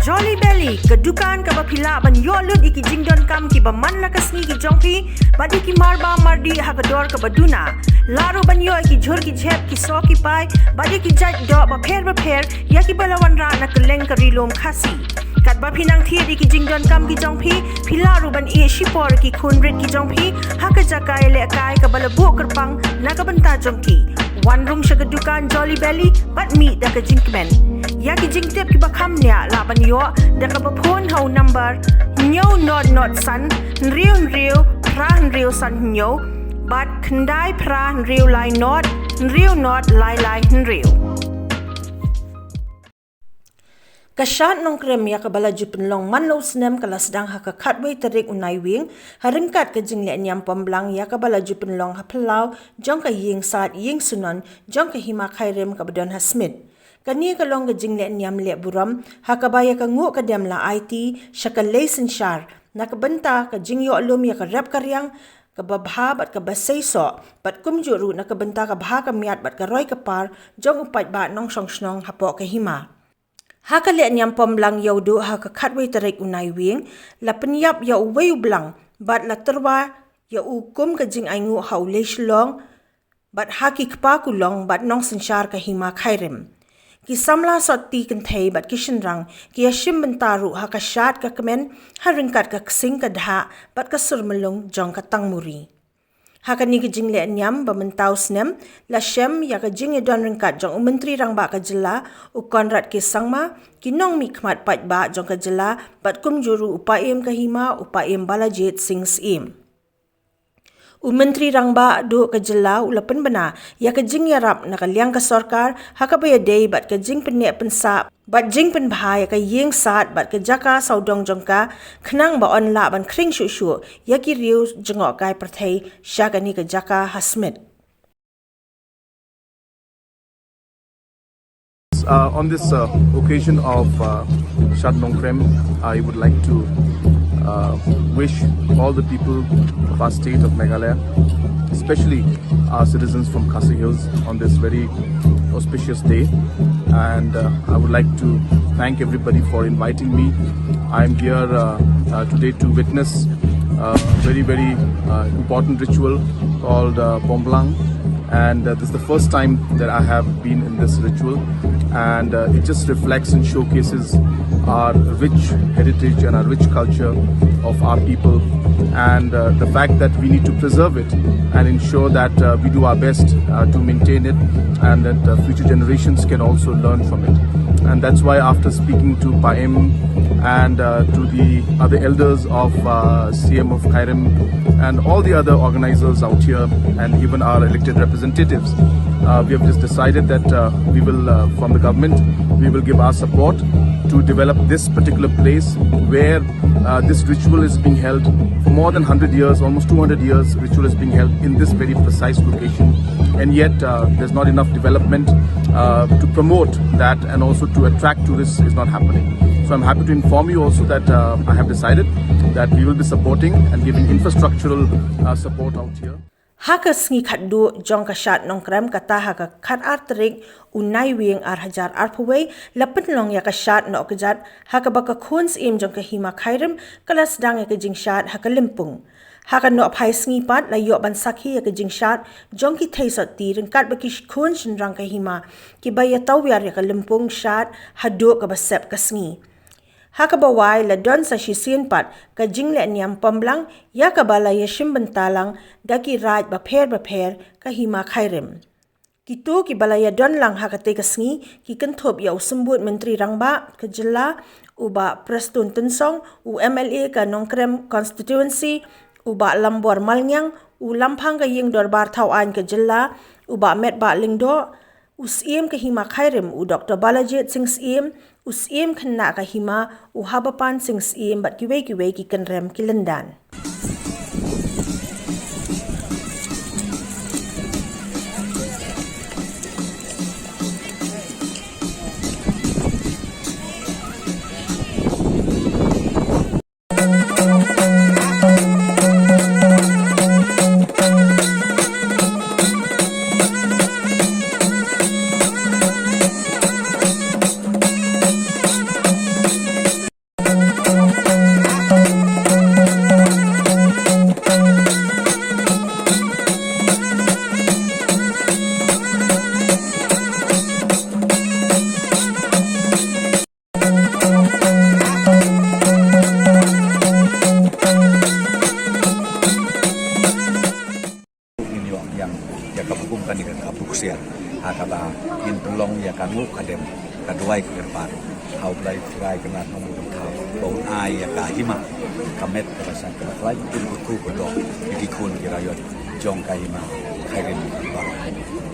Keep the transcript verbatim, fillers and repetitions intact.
Jolly Belly, ka dukan kaba phi lah ban ïoh lut ïa ki jingdonkam kiba man la ka sngi ki jong phi, bad ïa ki marbam mardih ha ka dor kaba duna. Lah ruh ban ïoh ïa ki jhur ki jhep, ki soh ki pai, bad ïa ki jait doh bapher bapher, ïa kiba la wanrah na kylleng ka Ri Lum Khasi. Katba phi nang thied ïa ki jingdonkam ki jong phi, phi lah ruh ban ïeh shipor ïa ki khun rit ki jong phi ha ka jaka ïalehkai kaba la buh kyrpang na ka bynta jong ki. Wan rung sha ka dukan Jolly Belly bad mih da ka jingkmen. Ïa ki jingtip kiba kham bniah lah ban ïoh da kaba phone ha u number hynñiew not not san hynriew hynriew phra hynriew san hynñiew bad khyndai phra hynriew lai not hynriew not lai lai hynriew. Ka shad Nongkrem ïa kaba la ju pynlong man la u snem ka la sdang ha ka khatwei tarik u Naiwieng, ha ryngkat ka jingleh niam Pomblang ïa kaba la ju pynlong ha phyllaw jong ka ïing sad ïing synon jong ka Hima Khyrim kaba don ha Smit. Kane ka long ka jingleh niam leh burom ha kaba ïa ka nguh ka dem la aiti sha ka lei synshar na ka bynta ka jingïoh lum ïa ka rep ka riang kaba bha bad kaba seisoh, bad kumjuh ruh na ka bynta ka bha ka miat bad ka roi ka par jong u paidbah nongshong shnong hapoh ka hima. Ha ka leh niam Pomblang ïa u duh ha ka khatwei tarik u Naiwieng, la pynïap ïa uwei u blang bad la tyrwa ïa u kum ka jingainguh ha u lei Shillong bad ha ki kpa kulong bad nongsynshar ka Hima Khyrim. Ki samla sotti kynthei bad ki shynrang ki ïashim bynta ruh ha ka shad ka kmen ha ryngkat ka ksing ka dhah bad ka sur myllung jong ka tangmuri. Ha kane ka jingleh niam ba mynta u snem, la shem ïa ka jingïadon ryngkat jong u Myntri Rangbah ka jylla, u Conrad K Sangma, ki nongmihkhmat paidbah jong ka jylla, bad kumjuh ruh u Paiem ka hima, u Paiem Balajied Singh Syiem. U Myntri Rangbah duh ka jylla u la pynbna ïa ka jingïarap na ka liang ka sorkar ha kaba ïadei bad ka jingpynneh pynsah bad jingpynbha ïa ka ïing sad bad ka jaka sawdong jong ka, khnang ba yn lah ban khring shuh shuh ïa ki riew jngohkai pyrthei sha kane ka jaka ha Smit. Uh, on this uh, occasion of uh, Shad Nongkrem, I would like to uh, wish all the people of our state of Meghalaya, especially our citizens from Khasi Hills, on this very auspicious day. And uh, I would like to thank everybody for inviting me. I'm here uh, uh, today to witness a very, very uh, important ritual called uh, Pomblang. And uh, this is the first time that I have been in this ritual. And uh, it just reflects and showcases our rich heritage and our rich culture of our people. And uh, the fact that we need to preserve it and ensure that uh, we do our best uh, to maintain it and that uh, future generations can also learn from it. And that's why, after speaking to Paem and uh, to the other elders of uh, C M of Khyrim and all the other organizers out here and even our elected representatives, uh, we have just decided that uh, we will, uh, from the government, we will give our support to develop this particular place where uh, this ritual is being held for more than one hundred years, almost two hundred years, ritual is being held in this very precise location. And yet, uh, there's not enough development uh, to promote that and also to attract tourists is not happening. So I'm happy to inform you also that uh, I have decided that we will be supporting and giving infrastructural uh, support out here. Ha ka sngi khatduh jong ka Shad Nongkrem kata ha ka khatar tarik u Naiwieng ar hajar arphew wei la pynlong ïa ka shad noh kjat ha kaba ka khun syiem jong ka Hima Khyrim ka la sdang ïa ka jingshad ha ka lympung. Ha ka nohphai sngi pat la ïoh ban sakhi ïa ka jingshad jong ki theisotti ryngkat bad ki khun shynrang ka hima kiba ïa tawiar ïa ka lympung shad haduh kaba sep ka sngi. Ha kaba wai la don sa shisien pat ka jingleh niam Pomblang ïa kaba la ïashim bynta lang da ki raid bapher bapher ka Hima Khyrim. Kito kiba la ïadon lang ha katei ka sngi ki kynthup ïa u Symbud Myntri Rangbah ka jylla, u Bah Prestone Tynsong, u M L A ka Nongkrem Constituency, u Bah Lambor Malngiang, u Lamphang ka Ïing Dorbar Thawaiñ ka jylla, u Bah Metbah Lyngdoh, u Syiem ka Hima Khyrim, u Doktor Balajied Singh Syiem, u Syiem Khynnah ka Hima, u Habapan Singh Syiem bad kiwei kiwei ki kynrem ki lyndan. Trai ka na nong u tong kha ba un ai ïa ka hima ka met ka san ka trai ki tun ku ku ko do ki khun ki rayot jong ka hima Khyrim baroh.